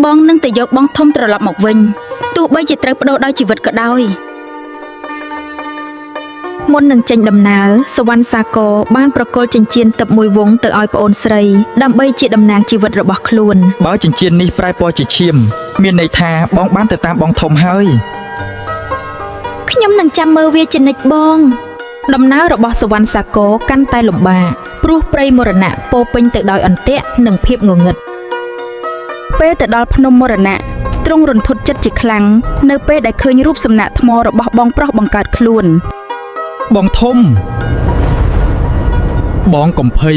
បងនឹងទៅយកបងធំត្រឡប់មកវិញទោះបីជាត្រូវបដូរដោយជីវិតក៏ដោយមុននឹងចេញដំណើរសវណ្ណសាគរបានប្រគល់ចិញ្ចៀនទឹកមួយវងទៅឲ្យប្អូនស្រីដើម្បីជាតំណាងជីវិតរបស់ខ្លួន បើចិញ្ចៀននេះប្រែពណ៌ជាឈាម មានន័យថាបងបានទៅតាមបងធំហើយ ខ្ញុំនឹងចាំមើលវាជានិច្ចបង ដំណើររបស់សវណ្ណសាគរកាន់តែលំបាកព្រោះព្រៃមរណៈពោរពេញទៅដោយអន្ទាក់និងភាពងងឹតពេលទៅដល់ភ្នំមរណៈទ្រង់រន្ធត់ចិត្តជាខ្លាំងនៅពេលដែលឃើញរូបសំណាកថ្មរបស់បងប្រុសបង្កើតខ្លួន បងធំ បងកំភៃ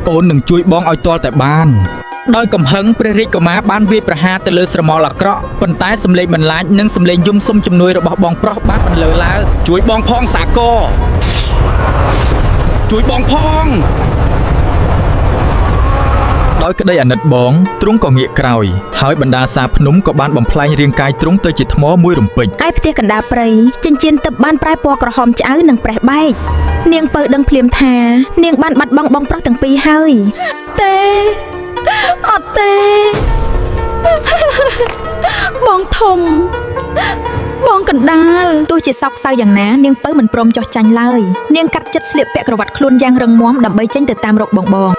អូននឹងជួយបងឲ្យទាល់តែបាន ដោយកំហឹងព្រះរាជកុមារបានវាយប្រហារទៅលើស្រមោលអាក្រក់ប៉ុន្តែសម្លេងបន្លាចនិងសម្លេងយំសុំជំនួយរបស់បងប្រុសបានបន្លឺឡើងជួយបងផងសាគរជួយបងផងដោយក្តីអាណិតបងទ្រង់ក៏ងាកក្រោយហើយបណ្ដាសាភ្នំក៏បានបំផ្លែងរាងកាយទ្រង់ទៅជាថ្មមួយរំពេច ឯផ្ទះកណ្ដាលព្រៃចិញ្ចៀនទឹកបានប្រែពណ៌ក្រហមឆ្អៅនិងប្រេះបែកនាងពៅដឹងភ្លាមថានាងបានបាត់បង់បងប្រុសទាំងពីរហើយទេអត់ទេ បងធំ បងកណ្ដាលទោះជាសោកសៅយ៉ាងណានាងពៅមិនព្រមចោះចាញ់ឡើយនាងកាត់ចិត្តស្លៀកពាក់ក្រវ៉ាត់ខ្លួនយ៉ាងរឹងមាំដើម្បីចេញទៅតាមរកបងបង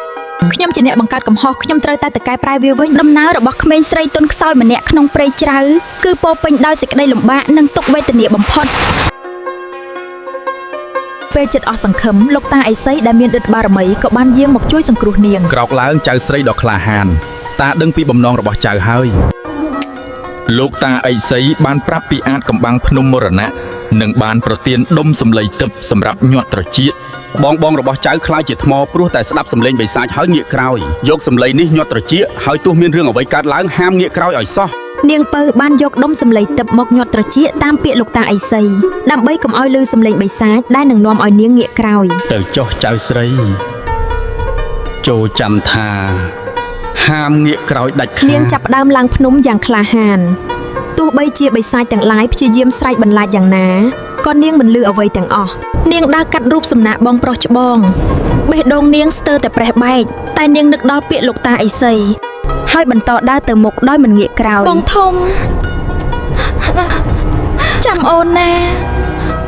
ខ្ញុំជាអ្នកបង្កើតកំហុសខ្ញុំត្រូវតែតកែប្រែវាវិញដំណើររបស់ក្មេងស្រីទុនខ្សោយម្នាក់ក្នុងព្រៃជ្រៅគឺពោរពេញដោយសេចក្តីលំបាកនិងទុក្ខវេទនាបំផុតពេលចិត្តអស់សង្ឃឹមលោកតាអេសីដែលមានឫទ្ធិបារមីក៏បានយាងមកជួយសង្គ្រោះនាង ក្រោកឡើងចៅស្រីដ៏ក្លាហាន តាដឹងពីបំណងរបស់ចៅហើយ លោកតាអិសីបានប្រាប់ពីអាចកំបាំងភ្នំមរណៈនិងបានប្រទានដុំសម្លៃទឹកសម្រាប់ញាត់ត្រចៀក បងបងរបស់ចៅខ្លាចជាថ្មព្រោះតែស្ដាប់សំឡេងបិសាចហើយងាកក្រោយយកសំឡេងនេះញាត់ត្រចៀកហើយទោះមានរឿងអ្វីកើតឡើងហាមងាកក្រោយឲ្យសោះ នាងពៅបានយកដុំសម្លៃទឹកមកញាត់ត្រចៀកតាមពាក្យលោកតាអេសីដើម្បីកុំឲ្យឮសំឡេងបិសាចដែលនឹងនាំឲ្យនាងងាកក្រោយ ទៅចុះចៅស្រីចូលចាំថា ហាមងាកក្រោយដាច់ខា នាង ត ចាប់ផ្ដើមឡើងភ្នំយ៉ាងក្លាហានទោះបីជាបិសាចទាំងឡាយព្យាយាមស្រែកបន្លាចយ៉ាងណាក៏នាងមិនឮអ្វីទាំងអស់នាងដើរកាត់រូបសំណាកបងប្រុសច្បងបេះដូងនាងស្ទើរតែប្រេះបែកតែនាងនឹកដល់ពាក្យលោកតាអេសីហើយបន្តដើរទៅមុខដោយមិនងាកក្រោយបងធំចាំអូនណា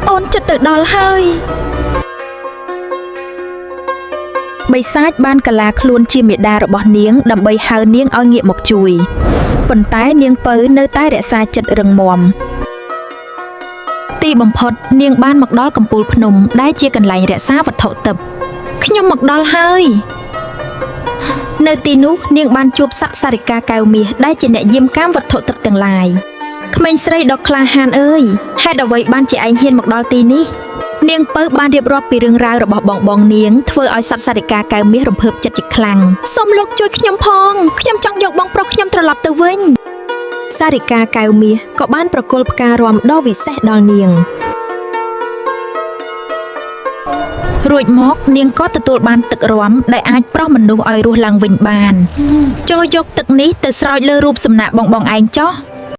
អូនចិត្តទៅដល់ហើយបិសាចបានកលាខ្លួនជាមេដារបស់នាងដើម្បីហៅនាងឲ្យងាកមកជួយប៉ុន្តែនាងពៅនៅតែរក្សាចិត្តរឹងមាំទីបំផុតនាងបានមកដល់កំពូលភ្នំដែលជាកន្លែងរក្សាវត្ថុទិព្វខ្ញុំមកដល់ហើយ នៅទីនោះនាងបានជួបសត្វសារិកាកែវមាសដែលជាអ្នកយាមកាមវត្ថុទិព្វទាំងឡាយក្មេងស្រីដ៏ក្លាហានអើយហេតុអ្វីបានជាឯងហ៊ានមកដល់ទីនេះនាងពៅបានរៀបរាប់ពីរឿងរ៉ាវរបស់បងបងនាងធ្វើឲ្យសត្វសារិកាកែវមាសរំភើបចិត្តជាខ្លាំងសូមលោកជួយខ្ញុំផងខ្ញុំចង់យកបងប្រុសខ្ញុំត្រឡប់ទៅវិញសារិកាកែវមាសក៏បានប្រគល់ផ្ការំដ៏វិសេសដល់នាង រួចមកនាងក៏ទទួលបានទឹករំដែលអាចប្រោះមនុស្សឲ្យរស់ឡើងវិញបានចូលយកទឹកនេះទៅស្រោចលើរូបសំណាកបងបងឯងចុះ